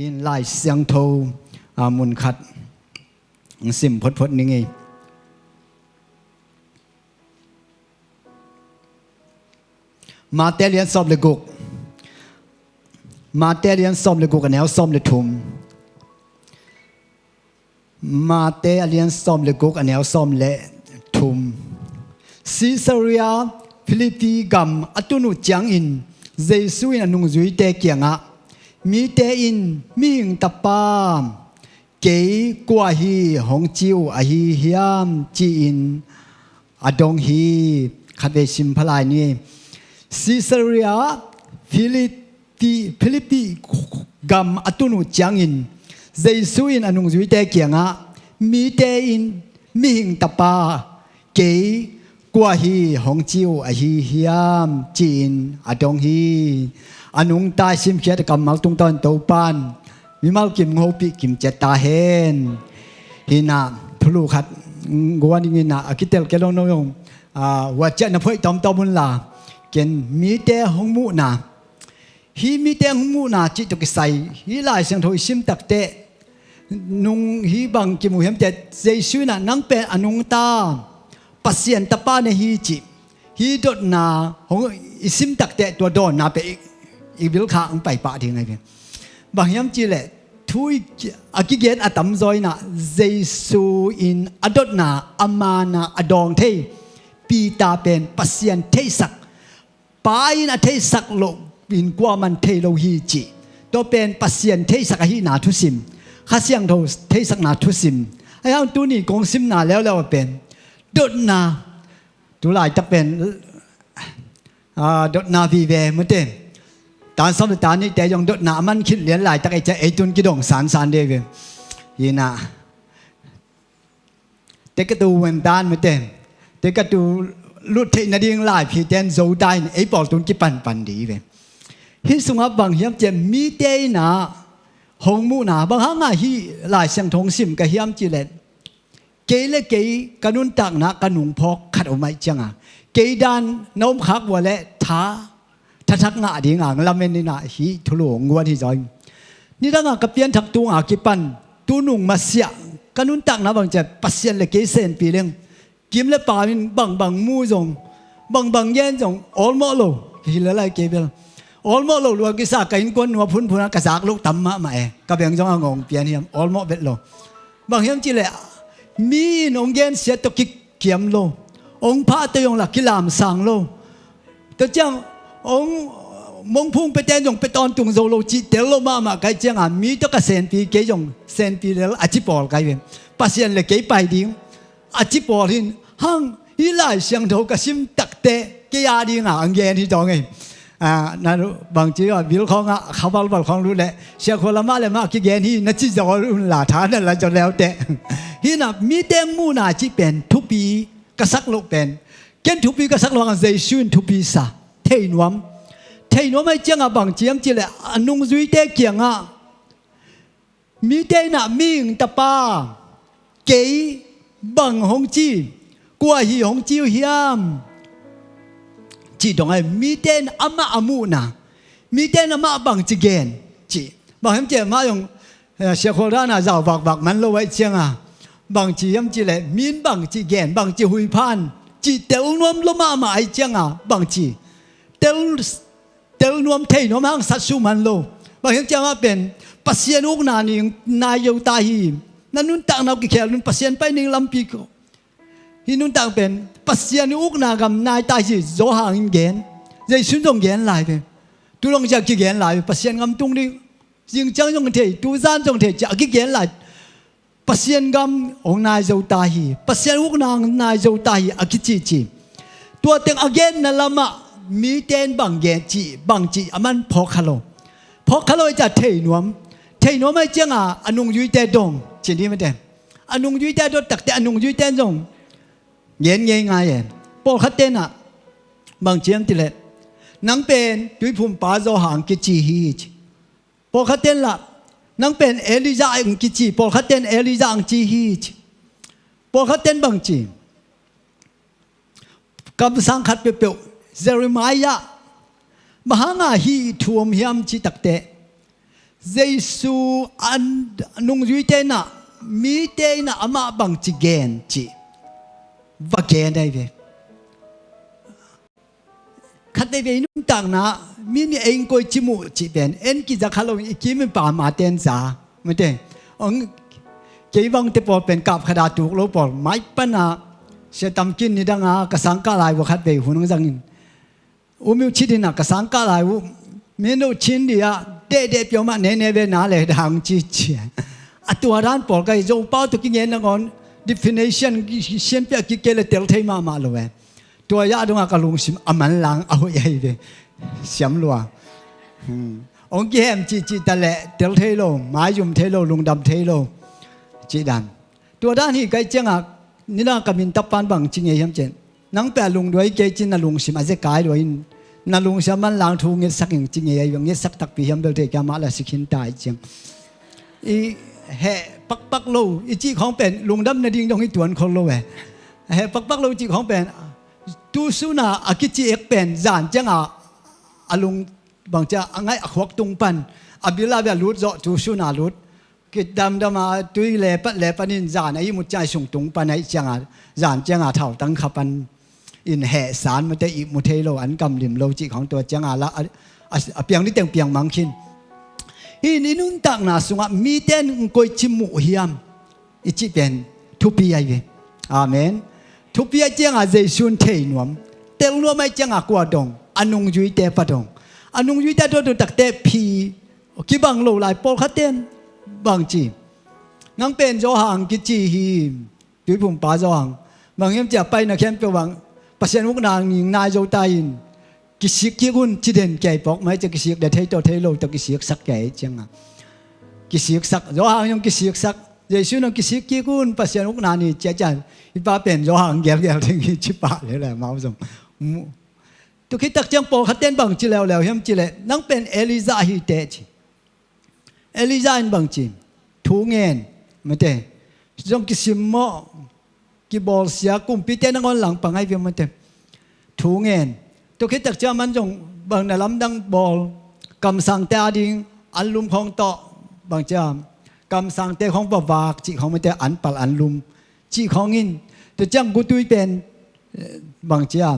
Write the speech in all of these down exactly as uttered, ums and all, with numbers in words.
In Lai Siangtho a mun khat sim photphot ning ei. Mate lian sawm le guk. Mate lian sawm le guk a neu sawm le thum. Mate a lian sawm le guk a neu sawm le thum. Caesarea Philippi gam a tun uh ciangin Jesu in a nungzuite kiangah, mite in Mihing Tapa kei kua hi hong ci uh ahi hiam ci-in a dong hi. Khatvei sim pha lai ni. Caesarea Philippi, Philippi gam a tun uh ciangin Jesu in a nungzuite kiangah, mite in Mihing Tapa kei kua hi hong ci uh ahi hiam ci-in a dong hi. A nungta i simkhiat a kammal tungtawn Topan mimal kim hopih kim ciat ta hen. Hinah thulu khat guan dingin ah a kitel kei lo no zong, ah, huatciah na phoih tawmtawm unla, ken mite hong muhna, hih mite hong muhna cih tawh kisai hih Lai Siangtho i sim takteh nung hih bang kimu hiam teh, Jesu in ah nang pen a nungta Pasian Tapa na hi cih hih dotna hong i sim takteh tua dawnna pen i, i bilkha hong paipah ding ahi ve. Bang hiam cihleh thu i, a kigen a tamzaw in ah Jesu in a dotna a manna a dawng thei Peter pen Pasian theihsak, Pa in a theihsak loh in kuaman thei lo hi cih, tua pen Pasian theihsak ahihna thusim, Kha Siangtho theihsakna thusim. Ahi hang tuni kong simna leuleu a pen dotna, tu laitak pen, ah, dotna vive mute. Tan sawm le tan nihte zong dotna a man khit lian laitak ei ciah ei tun kidong sansan de ve. Hinah tekatu wentan mute, tekatu lut theih nading laiphiten zota in ei pawl tun kipanpan dih ve. Hih sungah bang hiam ciah mite in ah hong muhna, bang hangah hih Lai Siangtho hong sim ka hiam cihleh, kei le kei ka nuntakna ka nungphawk khat om ahih cianga kei dan na om khak vua le tha thathak ngah dinga lamen in ah hih thulu hong guan hi zaw hi. Nidangah ka pianthak tunga kipan tunung masiah ka nuntakna bang ciah Pasian le kei senpi leng kim le pau in bangbang mu zong, bangbang gen zong awlmawh lo. Hi le lai kei bel awlmawh lo lua kisa ka innkuan nuam phunphun a ka zak loh tam mahmah e. Ka beng zong a ngawng pian hiam awlmawh bet lo. Bang hiam cihleh mi in hong gensiat tawh kikiam lo, hong phah tawh zong la kilamsang lo. Tua ciang hong mongphung peten zong petawn tung zo lo cih tel lo mahmah ka hih cianga mi tawh ka senpi kei zong senpi lel a ci pawl ka hi ve. Pasian le kei pai ding a ci pawl hin hang hih Lai Siangtho ka sim takteh kei a dinga ang gen hi dong ei. Ah, na bangci a bil khawngah khavalval khawng lut leh siakhua lamah le mah kigen hi na ci zaw unla tha na la zaw leuteh. Hinah mite muhna cih pen thupi ka sak loh pen, ken thupi ka sak loh hang Jesu in thupi sa. Theinuam, theinuam ahih ciangah bang ci hiam cihleh a nungzuite kiangah mite in ah Mihing Tapa kei bang hong ci, kua hi hong ci uh hiam cih dong ahi. Mite in amah a muhna, mite in amah bang ci gen cih, bang hiam cihleh amah zong eh, siakhua dana zau vakvak man lo ahih cianga bang ci hiam cihleh min bang ci gen, bang ci huiphan cih tel nuam lo mahmah ahih cianga bang ci tel, tel nuam thei nuam hang satsu man lo. Bang hiam cihleh amah pen Pasian ukna ning nai zo ta hi. Na nuntakna uh kikhel un Pasian pai ning lampi ko. Hih nuntak pen Pasian ukna gam nai ta hi zaw hangin gen. Jesu in zong gen lai ve. Tu dong ciah kigen lai ve, Pasian gam tung ding. Zingciang zong thei, tuzan zong thei ciah a kigen lai. Pasian gam hong nai zo ta hi, Pasian ukna hong nai zo ta hi a kicici. Tua teng a genna lamah mite in bang gen cih, bang cih a man phawk kha lo. Phawk kha lo ahih ciah thei nuam. Thei nuam ahih cianga a nungzuite dong ci ni mate. A nungzuite dot takteh a nungzuite in zong gen ngeingai e. Pawlkhat tenah bang ci hiam cihleh nang pen tuiphumpa Johan kici hi ci. Pawlkhat ten lah nang pen Elijah ang kici, pawlkhat ten Elijah ang ci hi ci. Pawlkhat ten bang ci, kamsang khat peuhpeuh Jeremiah, bang hanga hih thu om hiam cih takteh Jesu a nungzuite in ah, mite in ah amah bangci gen cih va gen ahi ve. Khat veivei i nuntakna, mi nih ei koici muh cih pen en kiza kha lo, i kim i pam a ten za mate. Ong kei bangte pawl pen kap khat a tuk lo pawl mai pan a, Sia Tam Kin nidang a ka sangkah lai uh khat vei hun hong zangin, U Myo Chin in ah ka sangkah lai uh, mi no chin di a, dehdeh pia mah, nene ve na le dang ci ci. A tua dan pawl ka hi, Zopau tawh kingen nangawn definition sianpi a kikei le tel thei mahmah lo e. Tua zah dong a ka lungsim a manlang a hoih ahi ve. Siam lua. Hmm. Ong kihem cihcih ta leh tel thei lo, maizum thei lo, lungdam thei lo cih dan. Tua dan hi ka hih ciangah, nidang a ka min tapa in bang ci ngei hiam cih leh, nang pen a lungduai kei cin, na lungsim a zekai lua in, na lungsim a manlang thu ngetsak ing ci ngei ahi ve. Ngetsak takpi hiam bel thei kei, amah la si khin ta hi ciang. I heh pakpak lo i cih khawng pen lungdam nading dong hi tuan khol lo e. Heh pakpak lo i cih khawng pen tu sun a a kici ek pen zan ciang a, a lung bangci a, a ngaih a khuak tung pan a bil a bia lut zawh, tu sun a lut. Kidamdam a tui lepat lepat in zan a ihmut ciang a i sung tung pan a, i ciang a, zan ciang a thautang kha pan in heh san mate, ihmu thei lo, an kam lim lo cih khawng tua ciang a la a, a, a piang ni teng piang mang khin. Hih i nuntakna sungah mite in koici muh hiam i cih pen thupi ahi ve. Amen. Thupi ahi ciang a Jesu in thei nuam, tel nuam ahi ciang a kua dong, a nungzuite pa dong. A nungzuite a dong takte phi kibang lo lai, pawlkhat ten bang ci, nang pen Johan kici hi. Tuiphumpa Johan, bang hiam cih leh a paina khempeuh bang Pasian ukna nging nai zo ta in, kisik kik un ci den kei pawk mai ci a, kisik den thei tawh thei lo tawh kisiksak kei ciang a, kisiksak, Johan zong kisiksak, Jesu zong kisik kik un, Pasian ukna ni ci a, ci a, hih pa pen Johan gelgel ding hi ci pah lel e, amau zong. Tua khit tak ciang pawlkhat ten bang ci leuleu hiam cih leh, nang pen Elijah hi teh ci. Elijah in bang ci, thu ngen mate, zong kisimmawh, kibawlsia, kumpite nangawn langpang ahi ve mate. Thu ngen. Tua khit tak ciang aman zong bang na lamdang bawl, kamsangte a ding an lum khawng tawh, bang ci a, kamsangte khawng va vak cih khawng mate, an pal an lum cih khawng in. Tua ciang gutui pen, eh, bang ci a,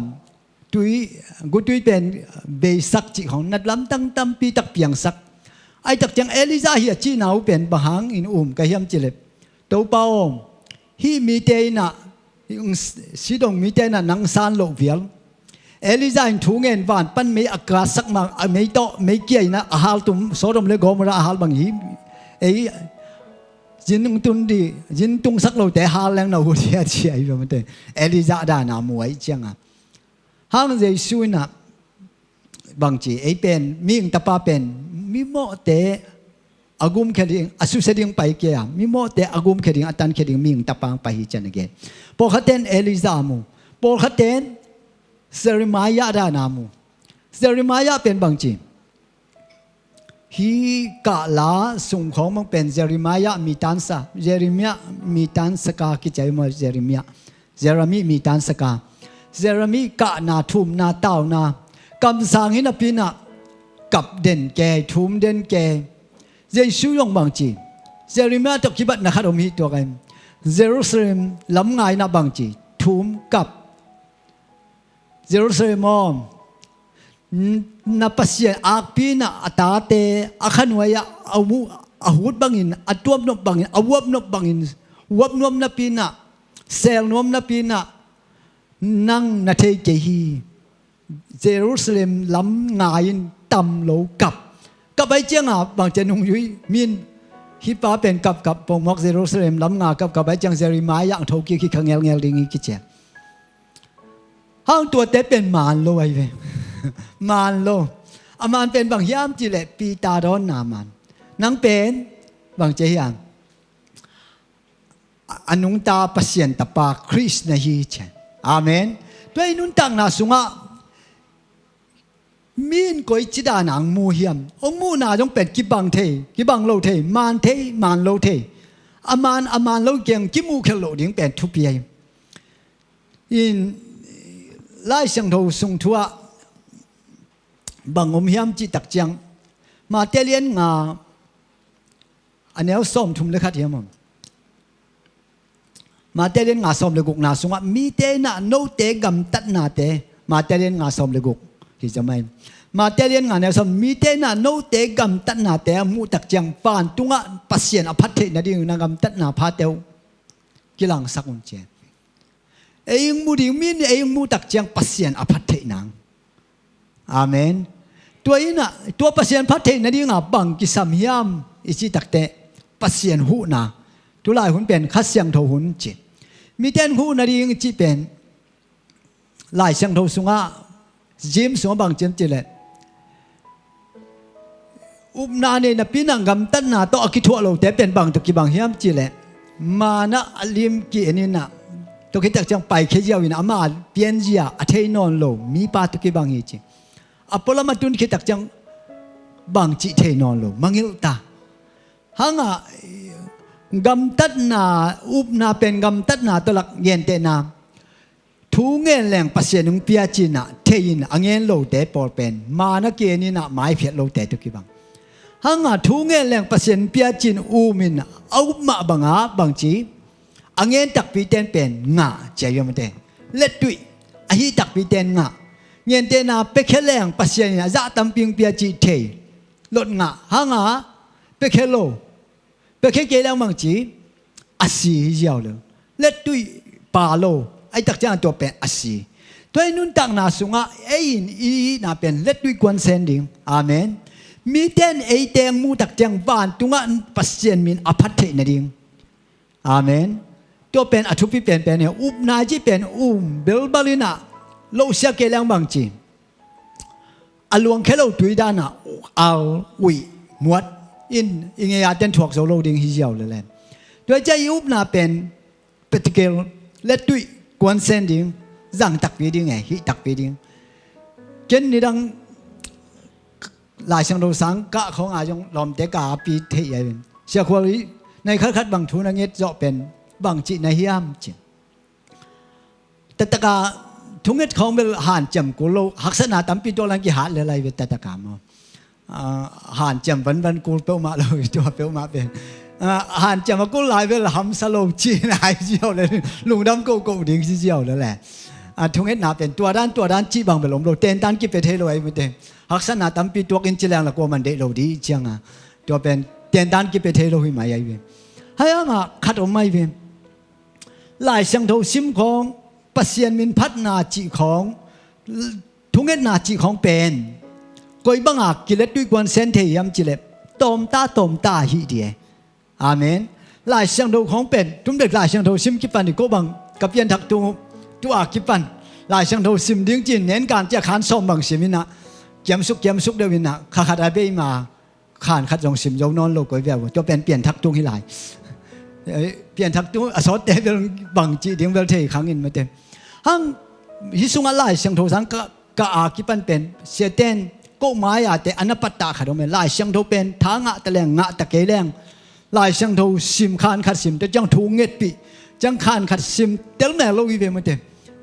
tui, gutui pen veisak cih khawng, na lamdang tampi tak piangsak. Ahi tak ciang Elijah hi a cihna uh pen bang hangin um ka hiam cih leh, Topa aw, hih mite in ah, hih si dong mite in ah nang san loh vial. Elijah in thu ngen, van pan mei a katsak mah, a mei tawh, mei kia in ah a hal tum, Sodom le Gomorrah a hal bang hi. Ei, zin tun di, zin tungsak lote hal leng na ut hi a ci ahi ve mate. Elijah dan a mu ahi ciang a. Hang Jesu in ah bang ci, ei pen, mihing tapa pen, mimawhte a gumkhia ding, a susia ding pai kei a, mimawhte a gumkhia ding, a tankhia ding mihing tapa pai hi ci a na gen. Pawlkhat ten Elijah a mu, pawlkhat ten Jeremiah dan a mu. Jeremiah pen bang ci, hih kahla sung khawng bang pen Jeremiah mitansa, Jeremiah mitansaka kici ahi maw, Jeremiah, Jeremiah mitansaka. Jeremiah kahna, thumna, tauna, kamsang hi napi in ah kap den kei, thum den kei. Jesu zong bang ci, Jeremiah tawh kibatna khat om hi tua ka hi. Jerusalem lam nga in ah bang ci, thum kap. Jerusalem aw, n-, na Pasian akpi in ah a tate a khanuai ah a mu-, a hut bangin, a tuamnop bangin, a uapnop bangin uap nuam napi in ah, sel nuam napi in ah, nang na thei kei hi. Jerusalem lam nga in tam lo kap. Kap ahi ciang a bang ci a, nungzui mi in, hih pa pen kapkap pongmawk, Jerusalem lam nga kapkap ahi ciang Jeremiah ang thokik hi kha ngelngel ding hi kici a. Hang tuate pen maan lo ahi ve. Maan lo. A maan pen bang hiam cih leh Peter dawnna maan. Nang pen bang ci hiam? A, a nungta Pasian Tapa Khrist na hi ci a. Amen. Tua i nuntakna sungah mi in koici dan a ang mu hiam? Ong muhna zong pen kibang thei, kibang lo thei, maan thei, maan lo thei. A maan, a maan lo kiang kimuh khelh loh ding pen thupi ahi. In Lai Siangtho sung thu ah bang om hiam cih tak ciang, Matthai lian nga, A neu sawmthum le khat hiam maw? Mate lian nga sawm le gukna sungah mite in ah note gamtatnate, Mate lian nga sawm le guk hi zam ai. Mate lian nga neu sawm, mite in ah note gamtatnate a muh tak ciang vantungah Pasian a phat theih nading na gamtatna phate uh kilangsak un ci. Ei ing mu ding, mi in ei ing mu tak ciang Pasian a phat theih nang. Amen. Tua in ah, tua Pasian phat theih nadingah bang kisam hiam i cih takteh, Pasian huhna. Tulai hun pen Kha Siangtho hun ci. Mite in huh nading i cih pen Lai Siangtho sungah, James sungah bang ci hiam cih leh, upna nei napi in ah gamtatna tawh a kithuah lote pen bang tawh kibang hiam cih leh, manna a lim ki-en in ah, tua khit tak ciang paikhia ziau in ah, ama pianzia a thei nawn lo mipa tawh kibang hi ci. A pualam a tun khit tak ciang bangci thei nawn lo, mangilh ta. Hang ah gamtatna, upna pen gamtatna tawh lak, gentehna, thu ngen leng Pasian hong pia ci-in ah thei in a ngen lote pawl pen manna ki-en in ah maiphiat lote tawh kibang. Hang ah thu ngen leng Pasian hong pia ci-in um in a up mah bangah bangci, a ngen takpite in pen ngah ci a hi uh maw te. Lettuih a hih takpite in ngah. Gentehna, piakhia leng Pasian in a zah tampi hong pia cih thei, lot ngah. Hang ah piakhia lo, piakhia kei leng bangci, a si hi ziau lo. Lettuih pha lo, ahih tak ciang tua pen a si. Tua i nuntakna sungah ei in i hihna pen lettuih kuansen ding. Amen. Mite in eite hong muh tak ciang vantungah Pasian min a phat theih nading. Amen. Tua pen a thupi penpen hi. Upna i cih pen um belbal in ah, lohsia kei leng bangci, a luangkhia lo tui dan ah al, uih, muat in i ngei a ten thuak zo lo ding hi ziau lel e. Tua ciang i upna pen practical, lettuih kuansen ding, zang takpi ding e, hih takpi ding. Ken nidang Lai Siangtho sang kah khawng a zong lawmte ka a pi thei a in, Sia Khual, i nai khatkhat bang thu na nget zawh pen bangci na hiam ci. Taktak a thunget khawng bel hanciam kul lo, haksatna tampi tuak leng kihat lel lai ve taktak a maw. Ah, hanciam vanvan kul peuhmah lo, tua peuhmah pen. Ah, hanciam a kul lai bel hamsa lo ci-in a hi ziau lel, lungdam kohkoh ding hi ziau lel e. Ah, thungetna pen tua dan, tua dan cih bang bel om lo, tentan kipia thei lo a hi mite. Haksatna tampi tuak in ci leng la kuaman deih lo ding ciang a, tua pen tentan kipia thei lo hi mai a hi ve. Hai hang ah khat om a hi ve. Lai Siangtho sim khawng, Pasian min phatna cih khawng, thungetna cih khawng pen koi bang a kilettuih kuansen thei hiam cih leh, tawmta tawmta hih ding e. Amen. Lai Siangtho khawng pen, tum dek Lai Siangtho sim kipan i ko bang, ka pianthak tung uh, tua kipan Lai Siangtho sim ding ci-in nenkan ciah khan sawm bang sim in ah, kiamsuk kiamsuk deuh in ah, kha khat a bei ma, khan khat zong sim zo nawn lo koi viau. Tua pen pianthak tung hi lai. Eh, pianthak tung a sawtte bel bangci ding bel thei khang in mate. Hang hih sungah Lai Siangtho sang ka, ka a kipan pen, siaten ko mai-a te a na pattah khat om e. Lai Siangtho pen tha ngah ta leng, ngah ta kei leng, Lai Siangtho sim, khan khat sim, tua ciang thu ngetpih, ciang khan khat sim tel mel lo hi ve mate.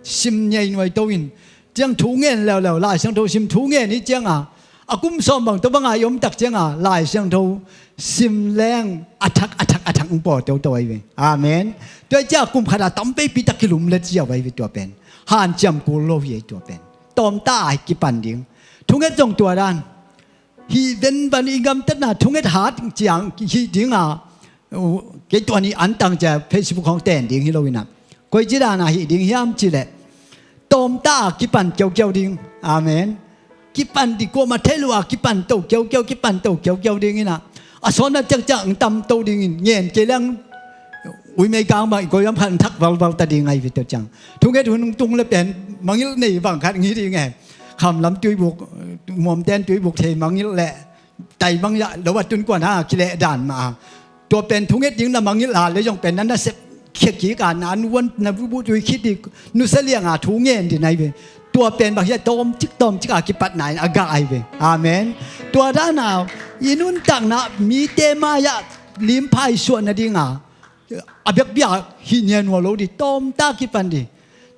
Sim nyei nuai to in, ciang thu ngen leuleu, Lai Siangtho sim thu ngen hi ciang a, a kum sawm bang tua bang a i om tak ciang a, Lai Siangtho sim leng a thak, a thak, a thak hong pawl toto ahi ve. Amen. Tua hi ciang a kum khat a tam veipi tak kilumlet ziau ahi ve tua pen. Hanciam kul lo hi ahi tua pen. Tawmta a kipan ding. Thunget zong tua dan. Hih venvan i gamtatna thunget hat ciang hih ding a, uh, kei tua ni an tang cia Facebook khawng ten ding hi lo in ah. Koi ci dan a hih ding hiam cih leh, tawmta a kipan kiaukiau ding. Amen. Kipan ding, kuamah theih loh a kipan to kiaukiau, kipan to kiaukiau ding in ah. A sawn a ciakciak ang tam to ding in, ngen kei leng uimei kang bang i koi lam khat ang thak valval ta ding ahi ve tua ciang. Thunget hun tung le pen mangilh nei bang khat ngi ding e. Kham lam tuibuk, muamten tuibuk thei mangilh leh tai bang yah lo a tun kuan a kileh dan mah a. Tua pen thunget ding na mangilh a leh zong pen na nasep khia kik a, na nuan na bubu tui khit ding, nusia liang a thu ngen ding ahi ve. Tua pen bang hiah tawmcik tawmcik a kipatna in a gah ahi ve. Amen. Tua dan a i nuntakna mite mai-ah limphai suah nading a, a biakbia hih nianua lo ding, tawmta kipan ding.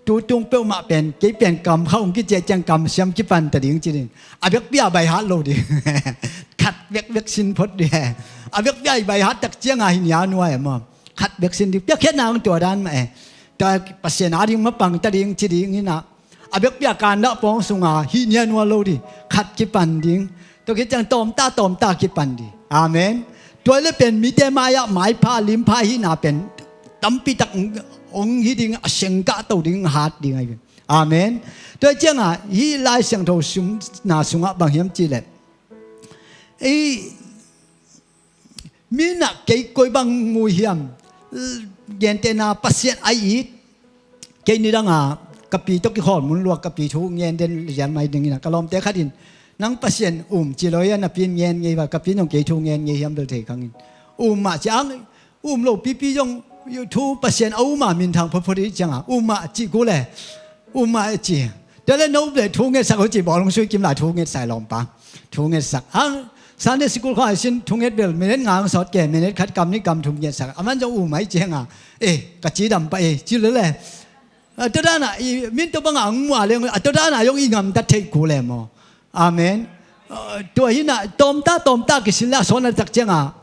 Tutung peuhmah pen, kei pen kam khauh hong kiciah ciang kamsiam kipan ta ding ci ding. A biakbia bai hat lo ding. khat vekvek sin phot dih e. A vekvek a i bai hat tak ciangah hi nia nuai e maw. Khat vek sin dih piakkhiatna ang tua dan mah e. Tua Pasian a ding mapang ta ding ci ding hi na. A bekpiak kandah pawng sunga hih nia nual lo dih. Khat kipan ding. Tua khit ciang tawmta tawmta kipan dih. Amen. Tua le pen mite mai-ah maipha limpha hihna pen tampitak hong hi ding, a sengkah to ding, hat ding ahi. Amen. Tua ciangah hih Lai Siangtho sumna sungah bang hiam cihleh, ei, mi nah kei koi bang mu hiam? Gentehna Pasian a it. Kei nidanga ka pi tawh kikhawl mun luak ka pi thu ngen den lian mai dingin a ka lawmte khat in, nang Pasian um ci lo hia, na pi in ngen ngei va, ka pi in zong kei thu ngen ngei hiam bel thei khangin. Um mah ci ang, um lo pipi zong thu Pasian a um a minthang photphot hi cianga um mah ci ku le. Um mah ci. Tua le no le thu ngetsak uh ci, bawlung sui kim lai thu ngetsak lawmpa. Thu ngetsak. Ang Sunday school khawng a i sin thu nget bel minute nga ang sawt ke, minute khat kam nih kam thum ngetsak. A man zong um mah i cianga. Eh, ka cidam pah e, ci le le. A tua dana i min tua banga ang mu a le, a tua dana zong i ngamtat thei ku le maw. Amen. Tua hi na tawmta tawmta kisin le a sawn a tak cianga.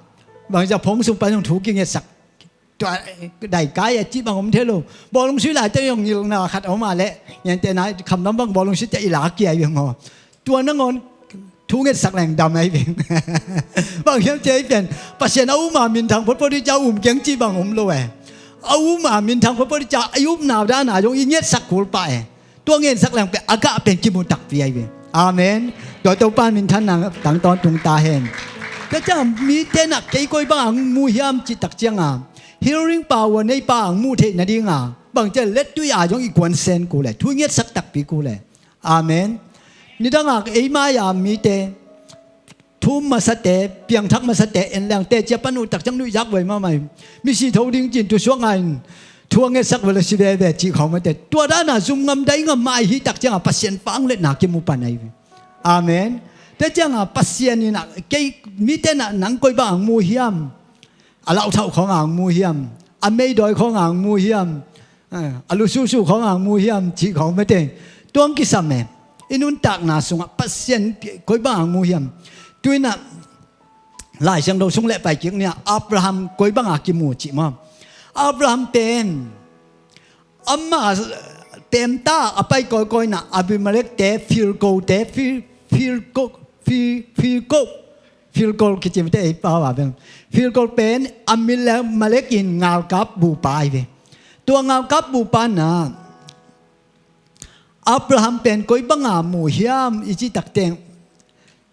Bang zia phawng sung pan zong thu kingetsak. Tua daikai a cih bang om thei lo. Bawlung sui lai te zong ngilna khat om a leh, ngen te nai kham lam bang bawlung sui te i la kia i beng maw. Tua nangawn thu ngetsak leng dam ahi beng. Bang hiam te i pen Pasian a um a minthang photphot i ca um keng cih bang om lo e. A um a minthang photphot i ca i upna dana zong i ngetsak kul pah e. Tua ngensak leng pen a gah pen kimu takpi ahi ve. Amen. Tua Topa minthanna tang tawntung ta hen. Tua ciang mite nah kei koi bang ang mu hiam cih tak cianga hearing power nei pa ang mu theih nadinga bang ciang lettui a zong i kuan sen ku le thu ngetsak takpi ku le. Amen. Nidanga ei mai-a mite thu masate, piangthak masate en leng teci a pan uh tak ciang nuihzak vei mahmah hi. Misi tho ding cin tu suak ngai in thu a ngetsak vei lo si veve cih khawng mate. Tua dana zum ngam dai ngam mah ahi tak cianga Pasian pang le na kimu pan ahi. Amen. Te cianga Pasian in a kei mite nah nang koi bang ang mu hiam? A lauthauh khawng ang mu hiam? A meidawi khawng ang mu hiam? A lususu khawng ang mu hiam cih khawng mate. Tuang kisam e. I nuntakna sungah Pasian koi bang ang mu hiam? Tuinah Lai Siangtho sung le pai kik nia Abraham koi banga kimu cih maw? Abraham pen ama pemta a pai kawikawi na Abimelek te, Filko te, Fil, Filko, Fil, Filko, Filko kicim te ei pau a beng. Filko pen Abimelek in ngalkap bupa ahi ve. Tua ngalkap bupa na Abraham pen koi banga mu hiam i cih tak teng,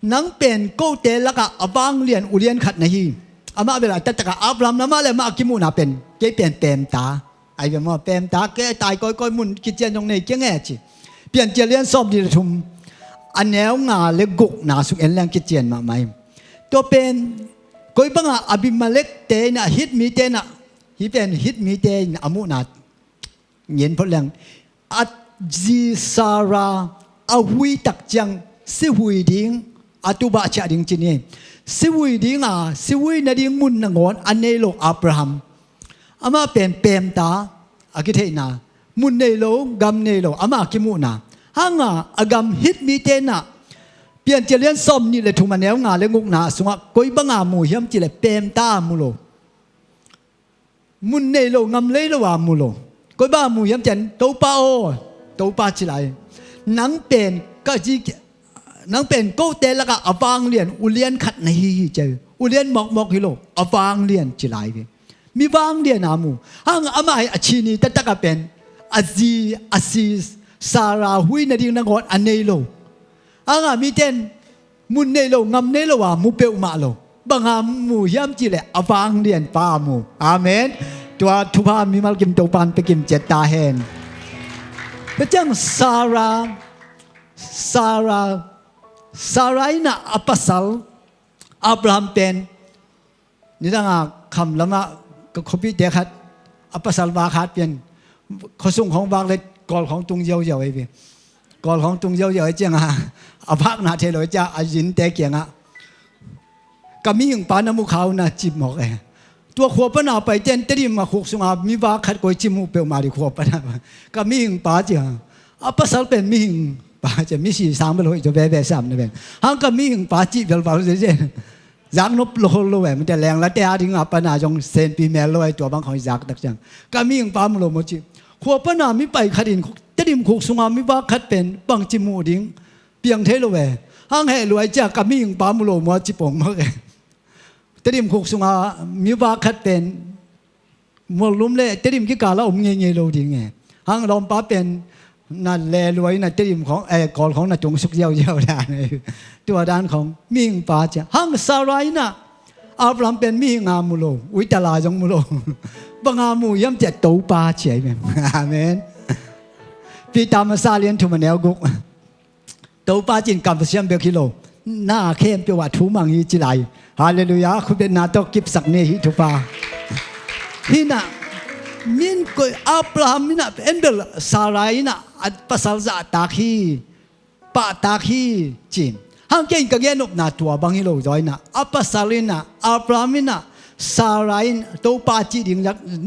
nang pen kote lakah a vanglian ulian khat na hi. Amah bel a taktakah Abraham na mah le mah a kimuhna pen kei pen pemta ahi ve maw, pemta kei tai kawikawi mun kician zong nei kei nge ci. Piancil lian sawm nih le thum a neu nga le gukna suk en leng kician mahmah hi. Tua pen koi banga Abimelek te inah Hit mite inah, hih pen Hit mite in a muhna ngen phot leng, a zi Sarah a hui tak ciang sihui ding, a tubah ciah ding ci ni. Sihui dinga sihui nading mun nangawn a nei lo Abraham. Amah pen pemta a kitheihna, mun nei lo, gam nei lo, amah a kimuhna. Hanga a gam Hit mite inah Piancil lian sawm nih le thum a neu nga le gukna sungah koi banga mu hiam cih le pemta a mu lo. Mun nei lo, ngam lei lo a mu lo. Koi banga mu hiam cih leh Topa aw, Topa ci lai. Nang pen ka zi, nang pen kote lakah a vanglian ulian khat na hi hi ci. Ulian mawkmawk hi lo, a vanglian ci lai ve. Mi vanglian a mu. Hang amah hi a cini taktakah pen a zi, a si Sarah hui nading nangawn a nei lo. Hanga mite in mun nei lo, ngam nei lo a mu peuhmah lo. Banga mu hiam cih leh a vanglian pa a mu. Amen. Tua thupha mimal kim Topan pia kim ciat ta hen. Tua ciang Sarah, Sarah, Sarah inah a pasal Abraham pen nidanga kham lamah ka khuapihte khat a pasal vak hat pian, khuasung khawng vak le kawl khawng tung ziauziau ahi ve. Kawl khawng tung ziauziau ahi cianga a vakna thei lo ahi cia a zinte kiangah, ka mihing pa na mu kha uh na ci mawk e. Tua khua pana paite in Tedim a khuk sunga mi vak khat koi ci mu peuhmah dih khua pana. Ka mihing pa cia, a pasal pen mihing pa ci, misi sang bel hoih zaw veve sam na veng. Hang ka mihing pa cih bel bau zeze. Zak nop lo lo em, te leng la te a ding a pana zong senpi mel lo ai tua bang khong zak tak ciang. Ka mihing pa mu lo maw ci. Khua pana mi pai khat in Tedim khuk sunga mi vak khat pen bang ci mu ding. Piang thei lo ve. Hang heh luai cia ka mihing pa mu lo maw ci pong maw ke. Tedim khuk sunga mi vak khat pen Muallum le Tedim kikala om ngeingei lo ding e. Hang lawmpa pen na le luai na Tedim khong, eh, Kawl khong na tung suk ziauziau dan e. Tua dan khong mihing pa cia. Hang Sarah ina Abraham pen mihing a mu lo. Uitala zong mu lo. Banga mu hiam cia Topa cia i mem. Amen. Peter masa lian thum a neu guk. Topa cin kamsiam bek hi lo. Na khempeuh ah thu mang hi ci lai. Halleluiah. Khutbetna tawh kipsak ni hi thupha. Hina min koi Abraham ina en bel Sarah ina a pasal zahtak hi. Pahtak hi cin. Hang kei in ka gen nopna tua bang hi lo zaw ina a pasal ina Abraham ina Sarah in Topa cih ding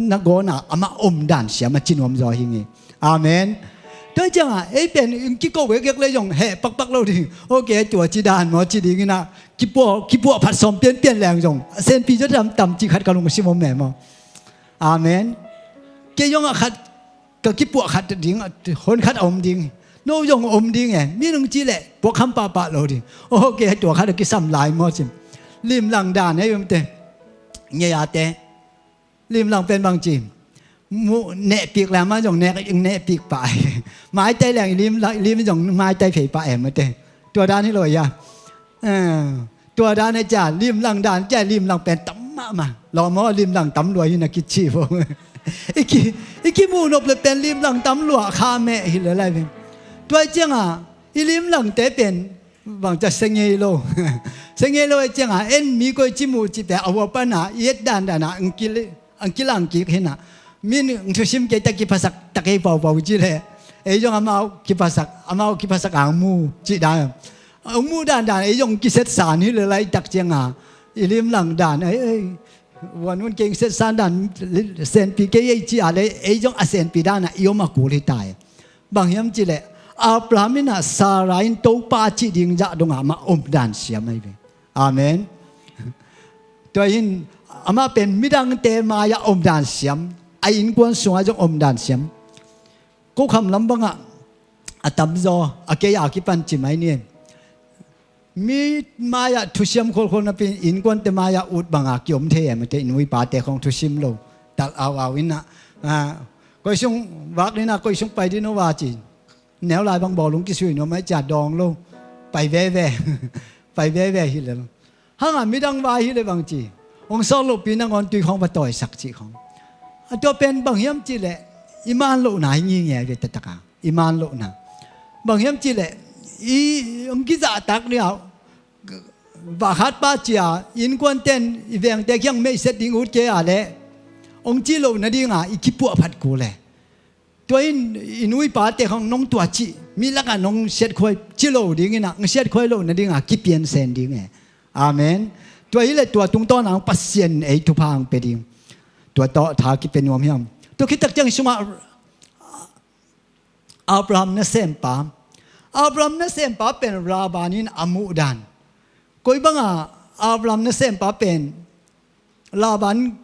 na gawna amah omdan siam a ci nuam zaw hi ngi. Amen. Tua cianga ei pen in kiko wekek le zong heh pakpak lo ding. Ok, tua ci dan maw ci ding ina kipuah, kipuah phat sawm pianpian leng zong a senpi zaw tamtam ci khat ka lungsim om meh maw. Amen. Kei zong a khat ka kipuah khat ding, hon khat a om ding. No zong om ding e. Mi nung ci le puak kham pahpah lo ding. Ok, tua khat a kisam lai maw cim. Limlang dan hei om te. Ngei a te. Limlang pen bang ci. Mu nehpik leng ma zong neh, nehpik pah. Maitai leng lim, lim zong maitai phei pah em mate. Tua dan hi lo ia. Eh, tua dan hi cia limlang dan cia limlang pen tam mahmah. Lawm aw limlang tam lua hi na kici vo. I ki, i kimuh nop le pen limlang tam lua kha meh hi le lai ve. Tua cianga i limlang te pen bang ca sengei lo. Sengei lo e cianga en mi koi ci mu ci pe a hua pana i et dan dana ang kil, ang kilang kik hina. Min ang thusim kei ta kiphasak ta kei paupau ci le. Ei zong amau kiphasak, amau kiphasak ang mu ci dan. Ang mu dan dan ei zong kiset san hi le lai tak cianga i limlang dan ei ei. Wan un keng set san dan senpi kei ei ci a le ei zong a senpi dana i om a kul hi tai. Bang hiam ci le Abraham ina Sarah in Topa cih ding zah donga amah omdan siam ahi ve. Amen. Tua in amah pen midangte mai-ah omdan siam a innkuan sungah zong omdan siam. Kokham lam bangah a tamzaw a kei a kipan ci mai ni. Mi mai-ah thusiam khualkhual napi innkuante mai-ah ut banga kiom thei em ate in uipate khong thusim lo. Tal au au inah, ah, koi sung vak dinah koi sung pai din uva ci. Neu lai bang bawlung kisui nuam ai cia dawng lo. Pai veve. Pai veve hi lel. Hanga midang vai hi le bang ci. Hong sawk lohpi nangawn tui khong va tawisak ci khong. A tua pen bang hiam ci le i man lohna hi ngi nge ve taktak a. I man lohna. Bang hiam ci le i hong kizahtak liau. Vahkhat pa cia innkuanten i vengte kiang meihset ding ut kei a le hong ci loh nadinga i kipuah phat ku le. Tua in i nu i pate khong nong tua cih mi lakah nong siatkhuai ci lo dinginah nong siatkhuai loh nadinga kipiansen ding e. Amen. Tua hi le tua tungtawnah hong Pasian ei thupha hong pia ding. Tua tawh tha kipia nuam hiam? Tua khittak ciang sungah Abraham nasempa, Abraham nasempa pen Laban in a muhdan. Koi banga Abraham nasempa pen Laban,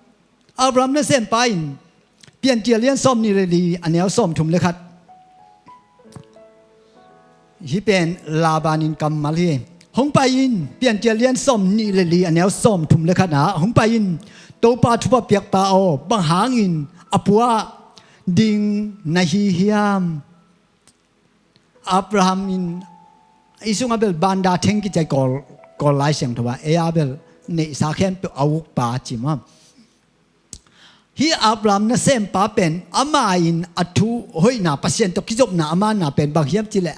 Abraham nasempa in Piancil lian sawm nih le li a neu sawm thum le khat. Hih pen Laban in kammal hi. Hong pai in, Piancil lian sawm nih le li a neu sawm thum le khat ah hong pai in, Topa thupha piakpa aw, bang hangin a puah ding na hi hiam? Abraham in i sungah bel banda theng kicai Kawl, Kawl Lai Siangtho ah ei a bel neihsa khempeuh a ukpa ci mah. Hih Abraham nasempa pen ama in a thu hoihna Pasian tawh kizopna a manna pen bang hiam ci le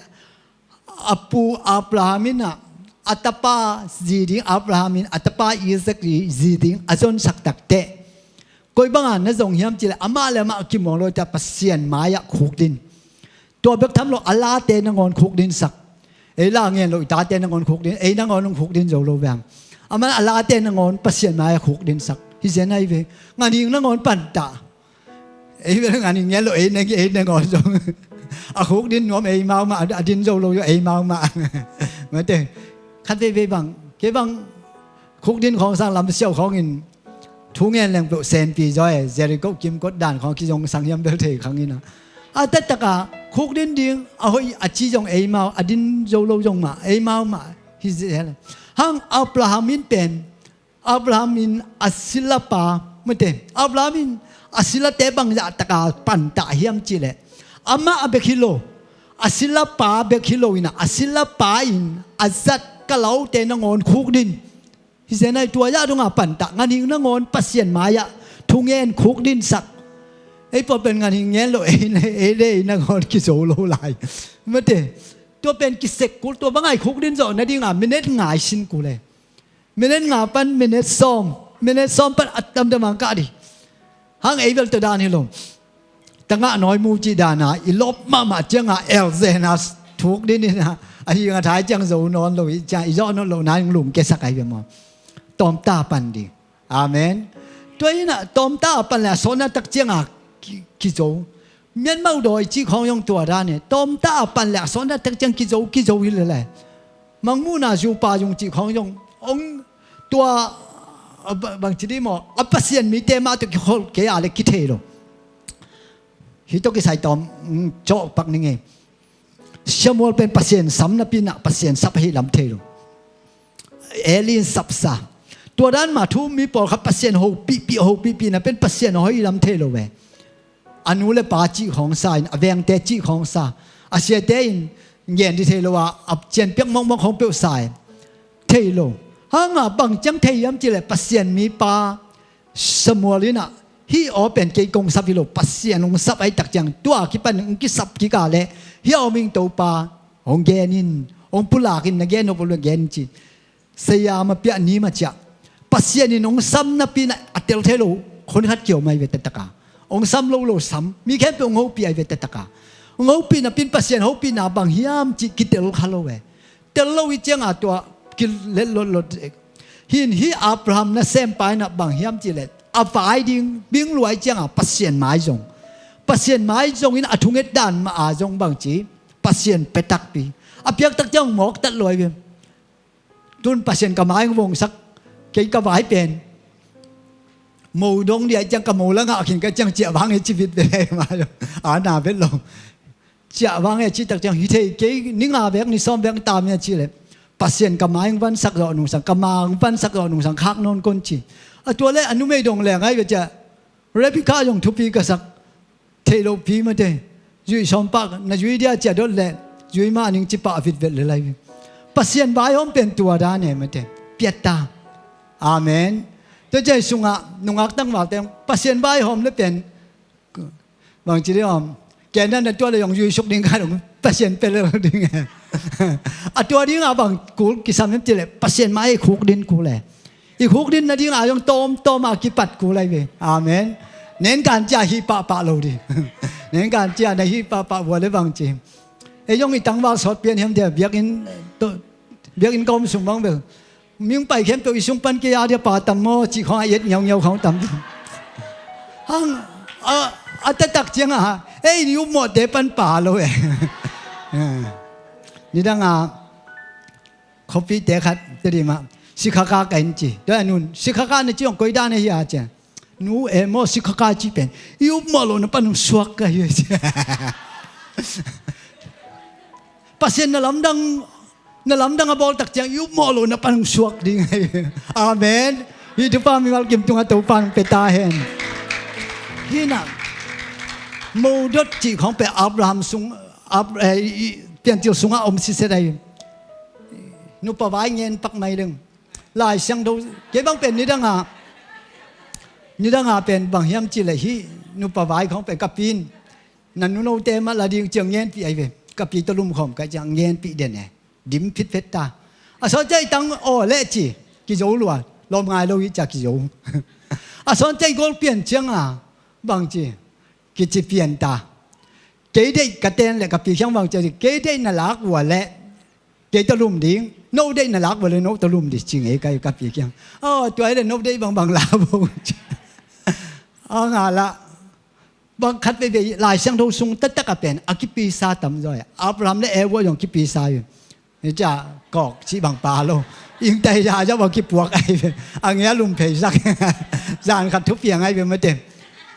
a pu Abraham in a tapa zi ding Abraham in a tapa Isaac zi ding a zonsak takteh koi banga na zong hiam ci le amah le amah a kimuang lo ta Pasian mai-ah khukdin. Tua bek tham lo a late nangawn khukdinsak. Ei la ngen lo i tate nangawn khukdin, ei nangawn hong khukdin zo lo veng. Amah a late nangawn Pasian mai-ah khukdinsak. Hi zen ahi ve. Nganing nangawn panta. Ei ve nganing ngen lo ei nang ei nangawn zong. A khukdin nuam ei maumah, a din zo lo zong ei maumah. Mate, khat veivei bang, kei bang khukdin khawng sang lam siau khawngin thu ngen leng peuh senpi zaw e, Jericho kimkot dan khawng kizong sang hiam bel thei khang ina. A taktak a khukdin ding a hoih a ci zong ei mau, a din zo lo zong mah ei maumah. Hi zel hang Abraham in pen Abraham in a silapa, mate, Abraham in a silate bangzah taka pantah hiam cihleh, amah a bek hi lo, a silapa bek hi lo ina, a silapa in a zat ka laute nangawn khukdin. Hi zenai tua zah donga pantah, nganhing nangawn Pasian mai-ah thungen khukdinsak. Ei pawh pen nganhing ngen lo, ei, ei le ei nangawn kizo lo lai. Mate, tua pen kisek kul, tua bangai khukdin zawh nadinga minute ngai sin kul e. Minute nga pan minute sawm, minute sawm pan a tamdam ang kah dih. Hang ei bel tua dan hi lo. Tangah nawi mu cih dana i lawp mahmah cianga elzena thuk dih nina, a hi nga thai ciang zo nawn lo hi ciang i zawh nawn lo na ing lum kesak ahi ve maw? Tawmta pan dih. Amen. Tua ina tawmta a pan le a sawnna tak cianga ki, kizo. Myanmar dawi cih khawng zong tua dan e. Tawmta a pan le a sawnna tak ciang kizo, kizo hi lele. Mangmuhna zupa zung cih khawng zong ong tua, a, ba, bang ci dih maw, a Pasian mite mah tawh kikholh kei a le kithei lo. Hi tawh kisai tawm, mm, cawh pak ning e. Samuel pen Pasian sam napi-in ah Pasian sap ahi lam thei lo. Eli in sapsa. Tua dan mah thu mi pawlkhat Pasian hopihpih, hopihpih na pen Pasian a hoih lam thei lo ve. A nu le pa cih khawng sa in, a vengte cih khawng sa, a siate in ngen dih thei lo a, a cianpiak mawkmawk khawng peuh sa in thei lo. Hanga bang ciang thei hiam cihleh Pasian mipa Samuel in ah, hih aw pen kei kong sap hi lo, Pasian hong sap ahi tak ciang tua kipan hong kisap kik a leh hih aw ming Topa hong gen in, hong pulak in, na gen nop lo gen in ci. Sayam a piah ni ma ciah Pasian in hong sam napi-in ah a tel thei lo khon khat kiom ahi ve taktak a. Hong sam lo lo sam, mi khempeuh hong hopih ahi ve taktak a. Hong hopih napi-in Pasian hopihna bang hiam cih kitel kha lo e. Tel lo hi cianga tua kilet lotlot. Hin hi Abraham nasempa in ah bang hiam cihleh a vai ding bing luai cianga Pasian mai zong, Pasian mai zong in a thunget dan mah a zong bang ci, Pasian pia takpi. A piak tak ciang mawk tat luai ve. Tun Pasian ka mai hong vongsak, kei ka vai pen mo dong dia ciang ka mo la ngah khin ka ciang ciah vang e ci vit ve ma lo. A na vet lo. Ciah vang e ci tak ciang hi thei kei, ni nga vek ni sawm vek tam ia ci le. Pasian ka mai hong vansak zawh nungsang, ka ma hong vansak zawh nungsang khak nawn kon ci. A tua le a numei dong leng ahi ve ciah. Rebecca zong thupi ka sak. Thei lo pi mate. Zui sawm pah na zui dia cia dot le zui mah ning ci pah vit vet le lai. Pasian vaihawm pen tua dan e mate. Piat ta. Amen. Tua ciai sungah nungak tangvalte Pasian vaihawm le pen bang ci dih om. Ken dan na tua le zong zui suk ding ka dong Pasian pe le ding e. A tua dingah bang kul kisam hiam ci le Pasian mah ei khuk din kul e. I khuk din nading a zong tawmtawm a kipat kul lai ve. Amen. Nen kan cia hih pahpah lo dih. Nen kan cia na hih pahpah vua le bang ci. Ei zong i tangval sawt pian hiam dia biakinn, biakinn ka om sung bang bel. Ming pai khempeuh i sung pan kei a dia pa tam maw cih khawng a i et ngiaungiau khawng tam. Hang a, a taktak ciang a ei i upmawhte pan pa lo e. Nidang a khuapite khat Tedim ah sikhaka ka in ci. Tua a nun sikhaka na ci hong koi dan ahi a ci. Nu e maw sikhaka ci pen i upmawh lohna pan hong suak ka hi a ci. Pasian na lamdang, na lamdang a bawl tak ciang i upmawh lohna pan hong suak ding ahi. Amen. Hih thupha mimal kim tungah Topa hong pia ta hen. Hih na modot cih khawng pen Abraham sung, Ab-, eh, i, i, Piancil sungah om siset ahi. Nupa vai ngen pak mai ding. Lai Siangtho, kei bang pen nidang a, nidang a pen bang hiam ci le hih nupa vai khawng pen ka pi in na nunote mah la ding ciang ngenpih ahi ve. Ka pi tawh lumkhawm ka ciang ngenpih den e. Dim phitphet ta. A sawn ciang i tang aw leh ci kizo lua. Lawm ngai lo hi cia kizo. A sawn ciang i gol pian ciang a bang ci kici pian ta. Kei deih ka ten le ka pi khiang bang ci kei deih na lak ua le kei tawh lum ding, no deih na lak ua le no tawh lum ding ci ngei ka, ka pi khiang. Aw tua hi le no deih bangbang la bo. A nga lah Bang khat veivei Lai Siangtho sung taktak a pen a kipisa tamzaw hi. Abraham le Eva zong kipisa hi. Hi cia kawk cih bang pa lo. Ingtai zah zah bang kipuak ahi ve. A ngia lum phei zak. Zan khat thupiang ahi ve mate.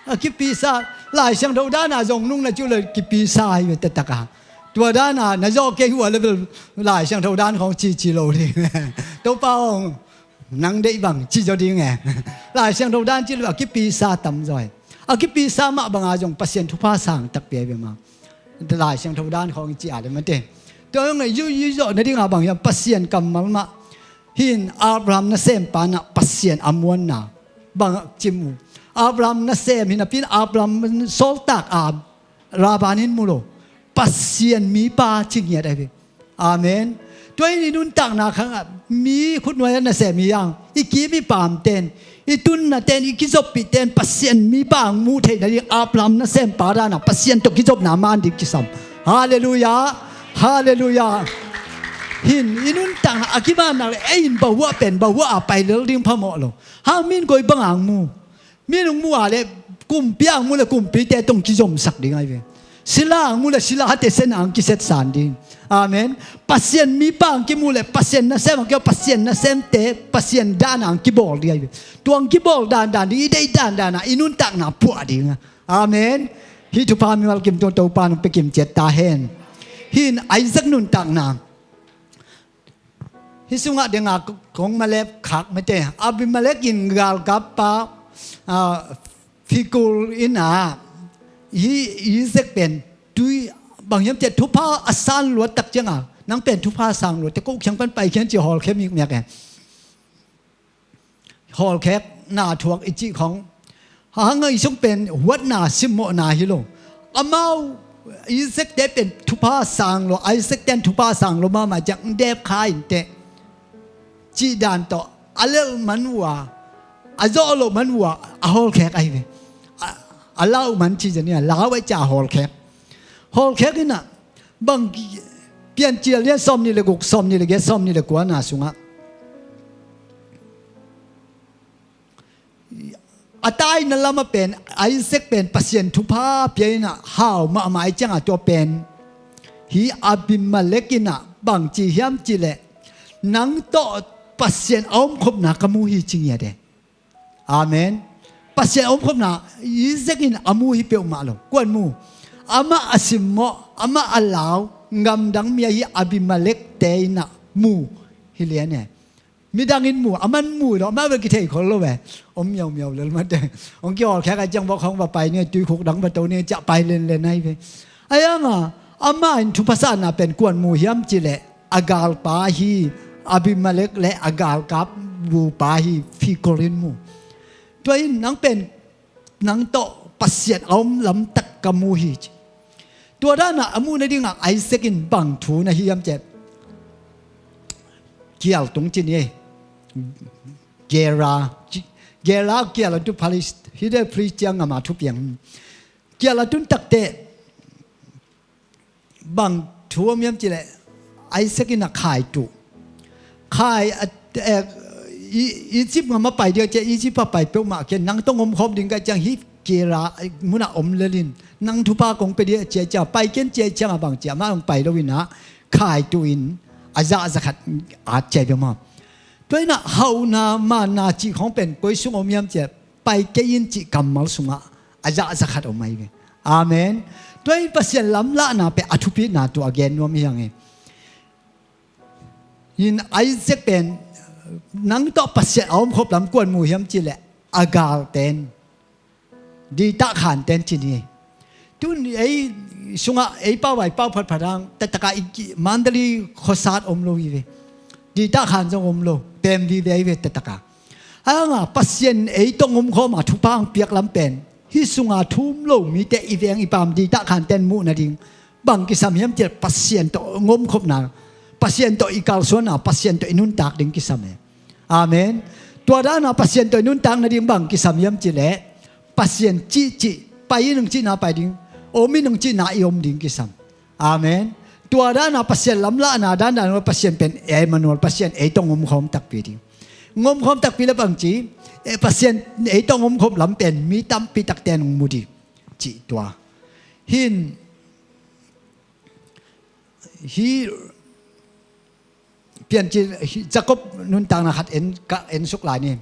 A kipisa Lai Siangtho dana zong nung na cu le kipisa ahi ve taktak a. Tua dana na zawh kei uh a level Lai Siangtho dan khawng cici lo ding. Topa hong nang deih bang ci zaw ding e. Lai Siangtho dan ci lo a kipisa tamzaw hi. A kipisa mah banga zong Pasian thupha sang takpi ahi ve ma. Lai Siangtho dan khawng i ci a le mate. Tua hong i zu i zawh nadinga bang hiam Pasian kammal mah. Hin Abraham nasempa na Pasian a muanna bang cim uh. Abraham nasem hi napi in Abraham sawltak a Laban in mu lo. Pasian mipa ci ngiat ahi ve. Amen. Tua in i nuntakna khang ah mi khutnuai a nasem hi hang i kim i pamten i tunnaten i kizoppihten Pasian mipa ang muh theih nading Abraham nasempa dana Pasian tawh kizopna man ding kisam. Halleluiah. Halleluiah. Hin i nuntakna a kimannak le ei in bahuah pen bahuah a pai lel ding phamawh lo. Hang min koi bang ang mu. Min hong mu a le kumpi ang mu le kumpite tong kizomsak ding ahi ve. Sila ang mu le silate sen ang kisetsan ding. Amen. Pasian mipa ang kimu le Pasian nasem ang kimu Pasian nasemte Pasian dan ang kibawl ding ahi ve. Tua ang kibawl dandan ding i deih dandan a i nuntakna puah ding a. Amen. Hih thupha mimal kim tuan Topa nong pekim ciat ta hen. Hin Isaac nuntakna. Hih sungah denga kong malep khak mate Abimelek in galkappa Fikul in ah hih Isaac pen tui bang hiam ciah thupha a san luat tak cianga nang pen thupha sang luat te ko khiang pan pai khian ci hawlkhia mikmiak e. Hawlkhek na thuak i cih khong hang i sung pen huatna simmawhna hi lo. Amau Isaac te pen thupha sang lo Isaac ten thupha sang lo mahmah ciang dep kha in teh cih dan tawh a lelh man uh a a zawh loh man uh a a hawlkhek ahi ve. A lau man cih zani a lau ai ca hawlkhek. Hawlkhek inah bang Piancil lian sawm nih le guk sawm nih le giat sawm nih le kuana sungah a taina lamah pen Isaac pen Pasian thupha pia inah hau mahmah i ciangah tua pen hi Abimelek inah bang ci hiam cih leh nang tawh Pasian a omkhopna ka mu hi ci ngiat e. Amen. Pasian a omkhopna Isaac in a mu hi peuhmah lo. Kuan mu amah a simmawh amah a lau ngamdang mi ahi Abimelek te inah mu hi lian e. Midang in mu a man mu lo amah bel kithei khol lo ve. Om miaumiau lel mate. Hong kihawlkhek a ciang bawk hong va pai ni tuikhuk dang va to ni ciah pai lenlen ahi ve. Ayanga amah in thupha sanna pen kuan mu hiam cih leh a galpa hi Abimelek le a galkap bupa hi Fikol in mu. Tua in nang pen nang tawh Pasian a om lamtak ka mu hi ci. Tua danah a muh nadingah Isaac in bang thu na hi hiam cih leh kial tung ci ni. Gera Gera kial a tu Palist hide Palist ciang ngama thupiang kial a tun takte bang thu om hiam cih leh Isaac in a khai tuh khai a Egypt ngam a pai diak ciah Egypt a pai peuhmah kian nang tong om khawm ding ka ciang hi Gera munah om lelin nang thupha kong pe diak ciah ciah pai kian ciah ciang a bang ciah mah hong pai lo inah khai tuh in a zah zakhat at ciah peuhmah. Tua inah hauhna manna cih khawng pen koi sung om hiam ciah pai kei in cih kammal sungah a zah zakhat om ahi ve. Amen. Tua in Pasian lamlahna pen a thupitna tu a gen nuam hi hang hi. In Isaac pen nang tawh Pasian a omkhop lam kuan mu hiam cih leh a galten ditah khanten ci ni. Tun ei sungah ei pau vai pau phatphat hang taktaka mandali khosat om lo hi ve. Ditah khan zong om lo pem vive ahi ve taktaka. Hanga Pasian ei tong omkhawma thupha ang piak lam pen hih sunga thum lo mite i veng i pam ditah khanten muh nading bang kisam hiam cih leh Pasian tawh ngomkhopna Pasian tawh i kalsuanna Pasian tawh i nuntak ding kisam e. Amen. Tua dana Pasian tawh i nuntak nading bang kisam hiam cih leh Pasian cihcih pai in ang cihna pai ding om in ang cihna i om ding kisam. Amen. Tua dana Pasian lamlahna dandan Pasian pen Emmanuel Pasian ei tawh ngomkhawm takpi ding. Ngomkhawm takpi le bangci Pasian ei tawh ngomkhawm lam pen mi tampi takte nong mu ding. cih tua. Hin, hi, Piancil, hi, Jacob nuntakna khat en, ka en suk lai ni.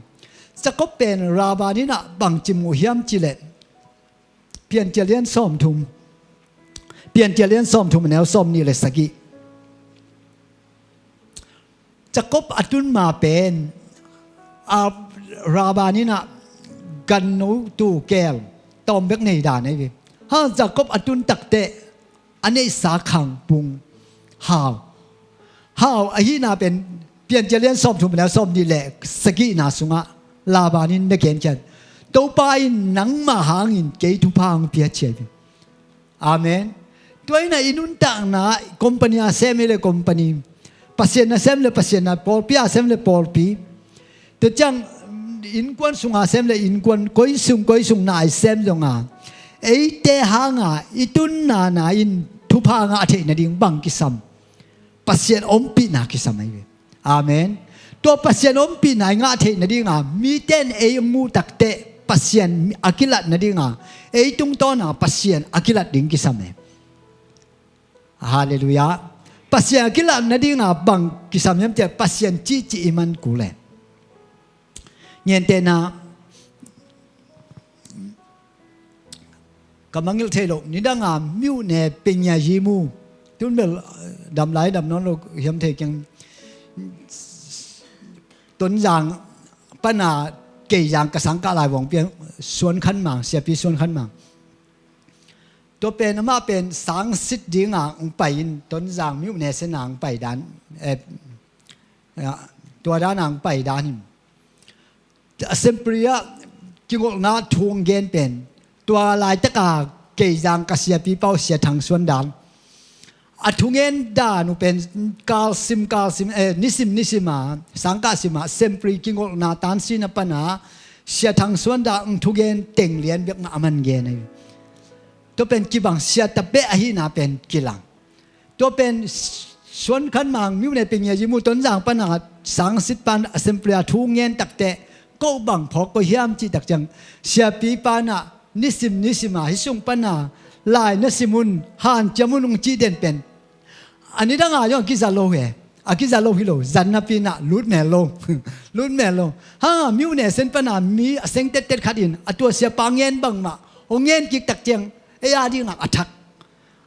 Jacob pen Laban in ah bangci mu hiam cih leh, Piancil lian sawmthum, Piancil lian sawmthum a neu sawmnih le sagih. Jacob a tun ma pen, a, Laban in ah ganno tu keel tawm bek nei dan ahi ve. Ha, Jacob a tun takteh a neihsa khangpung hau, hau ahihna pen Piancil lian sawmthum le sawmnih le sagihna sungah Laban in na genkhiat, Topa in nangmah hangin kei thupha hong pia ci hi. Amen. Tua in ah i nuntakna, company a sem hi le company, Pasian a sem le Pasian a, pawlpi a sem le pawlpi, tua ciang innkuan sung a sem le innkuan, koi sung koi sung na a sem zong a, eite hang a i tunna na in thupha ngah theih nading bang kisam? Pasian ompihna kisam ahi ve. Amen. Tua Pasian ompihna i ngah theih nading a, mite in ei hong muh takteh Pasian a kilat nading a, ei tungtawn a Pasian a kilat ding kisam e. Halleluiah. Pasian a kilat nading a bang kisam hiam cih leh Pasian cihcih i man kul e. Gentehna, ka mangngilh thei loh, nidang a myone pengya yimu, tun bel, eh, dam lai dam nawn lo hiam thei keng, Tonzang pan a Keizang ka sangkah lai vuang pian Suan Khan Mang, siapi Suan Khan Mang. Tua pen amah pen sangsit ding a hong pai in, Tonzang myone sen a hong pai dan, eh, tua dan a hong pai dan hi. Assembly ah kingolhna thu hong gen pen, tua laitak a Keizang ka siapipa uh Sia Thang Suan Dan, a thungen dan uh pen kalsim kalsim, eh, nisim nisim a, sangkah sim a assembly kingolhna tansin a pan a Sia Thang Suan Dan hong thugen teng lian bek mah a man gen ahi. Tua pen kibang, sia ta beh ahihna pen kilang. Tua pen Suan Khan Mang myone pengya yimu Tonzang pan a sangsit pan assembly a thu ngen takteh, ko bang phawk ko hiam cih tak ciang, siapipa in ah nisim nisim a hih sung pan a lai na sim un, hanciam un hong cih den pen, a nidang a zong a kiza lo hi. A kiza lo hi lo, zan napi in ah lut mel lo. Lut mel lo. Ha, myone sen pan a mi a seng tettet khat in a tua siapa ngen bangmah hong ngen kik tak ciang, ei a ding ah a thak.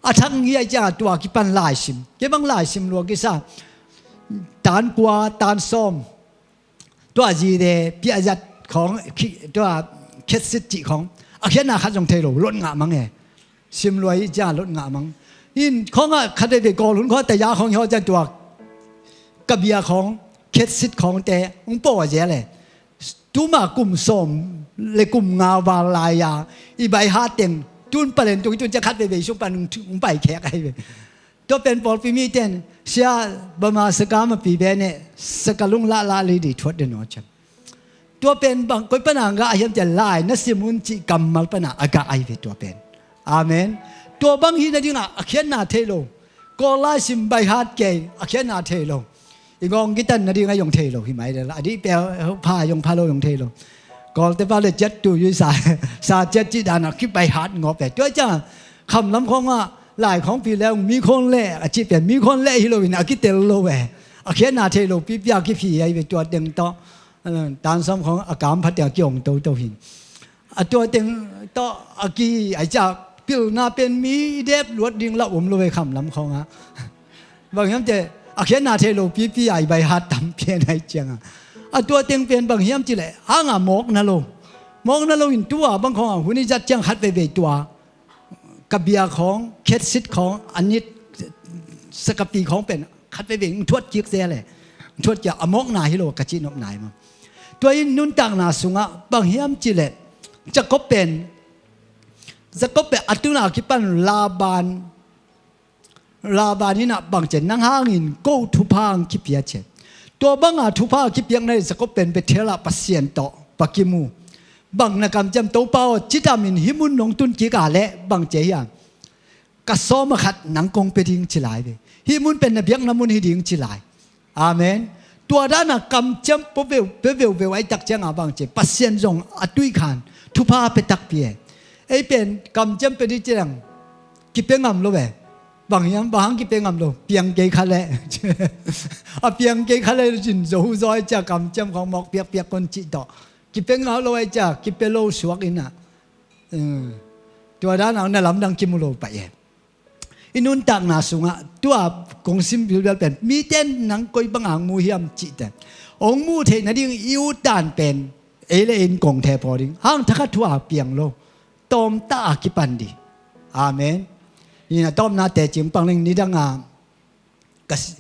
A thak hi a, ciang a tua kipan laisim. Kei bang laisim lua kisa. Tan kua, tan sawm. Tua zide, piahzat khawng, khi-, tua khetsit cih khawng. A khiatna khat zong thei lo, lot ngah mang e. Sim lua hi ciang lot ngah mang. In khawng ah khat veve Kawl hun khawng taya khawng hi haw ciang tua. Ka bia khawng, khetsit khawngte, hong pawh a zel e. Tuma kum sawm le kum nga val lai-a i baihat teng tun palen tung tun ciang khat veivei sung pan hong pai khek ahi ve. Tua pen pawlpi mite in, sia bama saka mapi bene, saka lung lahlah lei dei thuat den aw ciang. Tua pen bang koi pana gah hiam ciang lai na sim un cih kammal pana a gah ahi ve tua pen. Amen. Tua bang hi nadingah a khiatna thei lo. Kawl lai sim baihat kei a khiatna thei lo. I ngawng kitan nading a zong thei lo hi mai lel. A dih pia pha zong pha lo zong thei lo. Kawlte pa le ciat tu zui sa, sa ciat cih dan a kibaihat ngawp e. Tua ciang khamlam khawngah lai khawng pi le mi khawn le a cih pia mi khawn le hi lo in a kitel lo e. A khiatna thei lo pipi a kiphi ahi ve tua teng tawh. Tan sawm khawng a kam phat teng a kihong toto hin. A tua teng tawh a ki, ai cia pilna pen mi dep luat ding lah om lo ve khamlam khawngah. Bang hiam te a khiatna thei lo pipi ai baihat tam pian ai cianga. A tua teng pen bang hiam ci leh hanga mawkna lo. Mawkna lo in tua bang khawngah hun i zat ciang khat veivei tua. Ka bia khawng, khetsit khawng, a nit sakapi khawng pen khat veivei ng thuat kik zel e. Ng thuat kik a mawkna hi lo ka cihnopna hi maw. Tua in nuntakna sungah bang hiam ci leh Jacob pen, Jacob pen a tuna kipan Laban, Laban in ah bang ci, nang hangin ko thupha ang kipia ci. Tua banga thupha a kipiakna hi Jacob pen Bethel ah Pasian tawh va kimu. Bang na kamciam Topa aw, cidam in hih mun nong tun kik a leh bang ci hiam? Ka sawm a khat nang kong pia ding ci lai ve. Hih mun pen na biakna mun hi ding ci lai. Amen. Tua dana kamciam pua veu, pia veuveu ai tak cianga bang ci, Pasian zong a tuikhan thupha pia takpi e. Ei pen kamciam pia dih ciang kipia ngam lo ve. Bang hiam, bang hang kipia ngam lo, piang kei kha leh. A piang kei kha leh cin zo zaw ei cia kamciam khawng mawk piakpiak kon cih tawh. Kipia ngam lo ei cia kipia lo suak inah. Tua dan a na lamdang kimu lo pah e. I nuntakna sungah tua kong sim bilbel pen mite in nang koi bang hang mu hiam cihte hong muh theih nading i ut dan pen ei le ei in kong thei paw ding hang thakhat thu a piang lo. Tawmta a kipan dih. Amen. Ina tawmna tecing pangling nidanga ka si-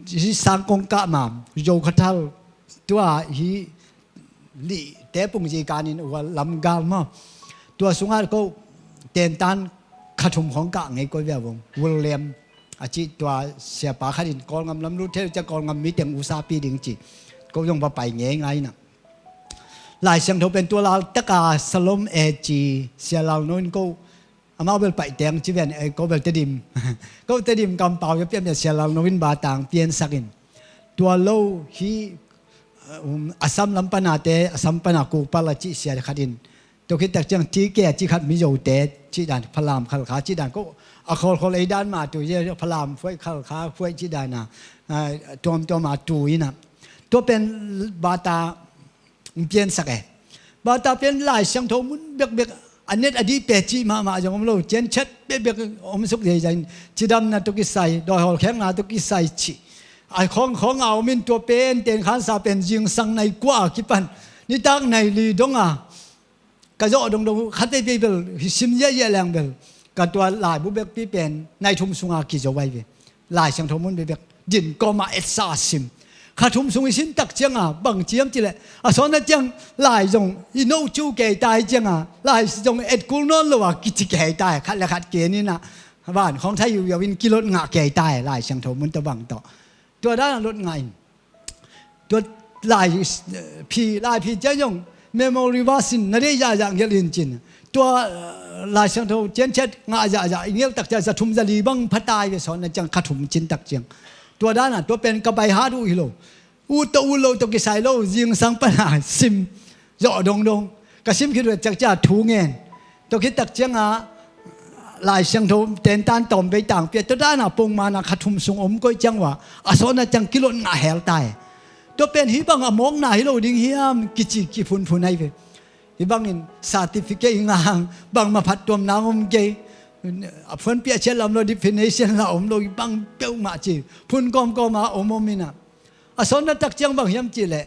hih sang kong kah ma zo khathal tua hih lih tepung zikanin ua lamgal maw? Tua sungah ko tentan khathum khawng kah ngei koi via vong William a cih tua siapa khatin Kawlngam lam lut thei cia Kawlngam miteng usapi ding ci ko zong va pai ngei ngaina. Lai Siangtho pen tua laltaka Salom e ci Sia Lal No in ko amau bel paih teng ci ven ei ko bel Tedim ko Tedim kampau ia piamia Sia Lal No in batang piansakin tua lo hi. Assam lam panate Assam pana kukpal a cih sia khatin tua khit tak ciang tike a cih khat Mizote cih dan Falam Khalkha cih dan ko a khawlkhawl ei dan mah tu ia Falam fuaih Khalkha fuaih cih dana tuamtuam a tu ina tua pen bata piansak e. Bata pian Lai Siangtho mun bekbek a net a dih pe cih mahmah zong om lo cianchat bekbek om suk zeizai in cidamna tuk kisai dawi hawlkhekna tuk kisai cih a khawngkhawng a om in tua pen tenkhansa pen zingsang nai kua a kipan nitak nai li donga ka zawh dongdong khatvei pei bel hi sim ziahziah leng bel ka tua laibu bekpi pen nai thum sunga kizo vai ve. Lai Siangtho mun bekbek din kawma etsa sim kha thum sung i sin tak cianga bang ciam cileh a sawnna ciang lai zong i no cu kei tai cianga lai zong etkul nawn lo a kici kei tai khat le khat keninah van khawng thai yuyaw in kilot ngah kei tai Lai Siangtho mun tawh bang tawh tua dana lot ngah in tua lai phi lai phi ciang zong memory verse in na deih zahzah ngelh in cin tua Lai Siangtho cianchat ngah zahzah i ngelh tak ciang za thum za li bang phatai ve sawnna ciang kha thum cin tak ciang tua dana tua pen ka bai hat uh hi lo. Ut tawh ut lo tawh kisai lo zingsang pana sim zawh dongdong ka sim khit uh ciakcia thu ngen tua khit tak cianga Lai Siangtho tentan tawm bei tangpia tua dana pongmana kha thum sung om koih ciang uh a a sawnna ciang kilot ngah hel tai. Tua pen hih bang a mawkna hi lo ding hiam kici kiphunphun ai ve. Hih bangin certificate i ngang bangmah phattuamna om kei a phuanpiah ciat la om lo definition la om lo hih bang peuhmah ci phun kawmkawma om om inah a sawnna tak ciang bang hiam cihleh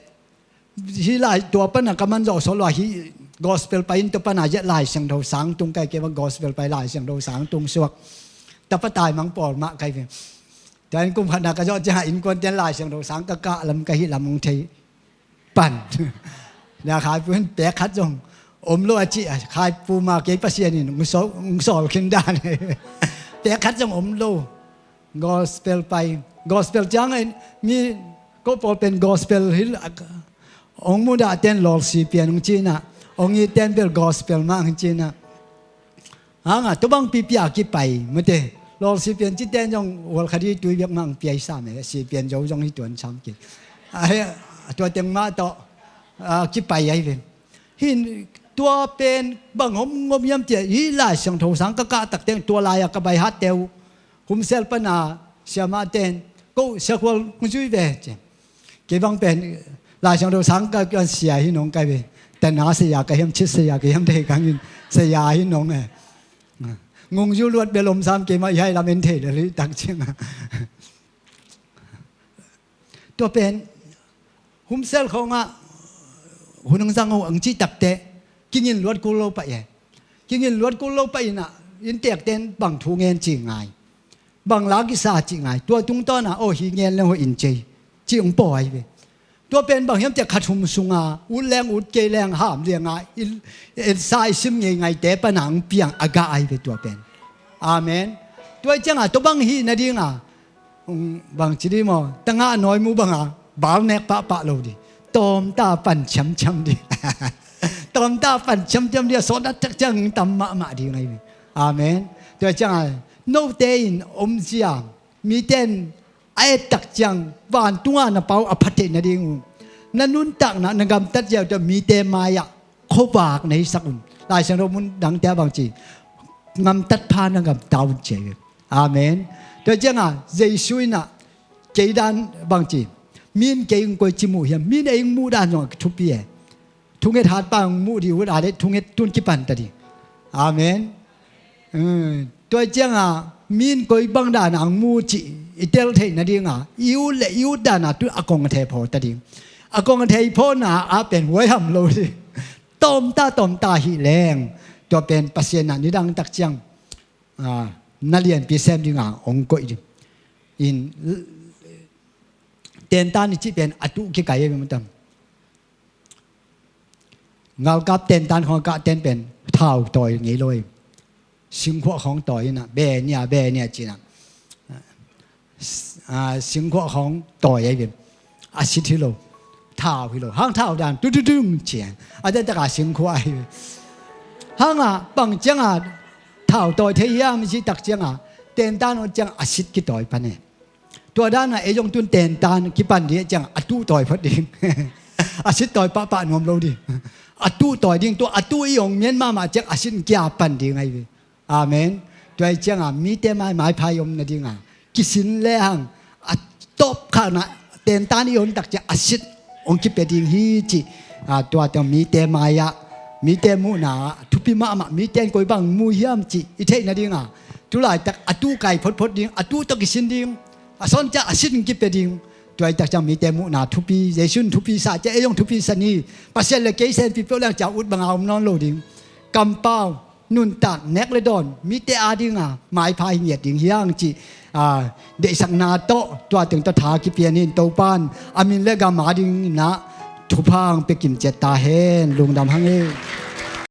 hih lai tua pana ka man zawh sawh lua hih gospel pai in tua pana ziah Lai Siangtho sang tung kai kei bang gospel pai Lai Siangtho sang tung suak tapa taimang pawl mah kai ve. Tua in kum khatna ka zawh ciangah innkuantian Lai Siangtho sang ka kah lam ka hih lam hong thei pan. Na khaipu in pek khat zong om lo a cih khaipu ma kei Pasian in hong sawl khin dan pek khat zong om lo. Gospel pai gospel ciangin mi ko pawl pen gospel hi hong mudah ten lawlsi pian hong cinah hong i ten bel gospel mah hong cinah. Hanga tua bang pipi a kipai mate lawlsi pian ci ten zong hualkhadi tui biak mah hong piai sam e si pian zo zong hi tuan sam ki a tua teng mah tawh kipai ai ve. Hin tua pen bang hom ngom hiam tia hi Lai Siangtho sang ka kah tak teng tua lai a ka bai hat teu Humsel pana siamah ten ko siakhual hong zui ve ci. Kei bang pen Lai Siangtho sang ka kian sia hi nong kai ve. Tana saya ka hiam chit saya ka hiam thei kangin saya hi nong e. Ngungzu luat bel om sam keimah i hai lam en thei le rih tak cianga. Tua pen humsel khawngah hun hong zang uh ang cih takte kingin luat kul lo pah e. Kingin luat kul lo pah inah inntekten bang thu ngen ci ngai bang la kisa ci ngai tua tungtawna aw hi ngen leng hawh in cei ci hong paw ai ve. Tua pen bang hiam tia kha thum sunga ut leng ut kei leng ham lianga i sa i sim ngeingaite pana hong piang a gah ai ve tua pen. Amen. Tua i cianga tua bang hih nadinga bang ci di maw tangah nawi mu banga bal nek pahpah lo di. Tawmta pan ciamciam di. Tawmta pan ciamciam di a sawt a tak ciang tam mahmah di ngai. Amen. Tua cianga note in omzia miten a et tak ciang vantunga na pau a phatheih nading uh na nuntakna na gamtat ziau tua mite mai-ah khuavak na hisak un. Laisiangtho mun dangte ah bang ci, ngamtat pha na gamta un ci hi. Amen. Tua ciangah Jesu in ah kei dan bang ci, mi in kei hong koici muh hiam, mi in ei hong muh dan zong a thupi e. Thunget hatpa hong muh dih uh a leh thunget tun kipan ta dih. Amen. Tua ciangah mi in koi bang dan a hong mu cih i tel theih nadingah i ut le i ut dan a tu a kong a thei phaw ta ding. A kong a thei phawna ah pen huaiham lo dih. Tawmta tawmta hi leng tua pen Pasian ah nidang tak ciang na lianpi sem dinga hong koih ding. In tentan i cih pen a tuh kikai a bia matam. Ngalkap tentan khong a kah ten pen thau tawi ngei lo hi. Singkhuah khong tawi inah benia benia cinah singkhuah khong tawi ahi ve. A sit hi lo, thau hi lo, hang thau dan tututung cian a den taka singkhuah ahi ve. Hanga bang cianga thau tawi thei hiam i cih tak cianga tentan on ciang a sit kitawi pan e. Tua dana ei zong tun tentan kipan ding ciang a tuh tawi phot ding. A sit tawi pahpah nuam lo ding. A tuh tawi ding, tua a tuh i ong mian mahmah ciang a sit kia pan ding ahi ve. Amen. Tua i cianga mite mai maipha i om nadinga kisin lehang a tawp khakna tentan i on tak ciang a sit ong kipia ding hi cih. Tua teng mite mai-ah mite muhna thupi mahmah, mite in koi bang mu hiam cih i theih nadinga tulaitak a tuh kai photphot ding, a tuh tawh kisin ding. A son ciang a sit in kipia ding. Tua i tak ciang mite muhna thupi, Jesu in thupi sa ciang ei zong thupi sa ni. Pasian le kei senpi peuh leng ciang ut banga om nawn lo ding. Kampau nuntak nek le dawn mite adinga maipha hi ngiat ding hiang cih deihsakna tawh tua teng tawh tha kipian in Topan a min le gam adingin ah thupha hong pia kimciat ta hen. Lungdam hang ei.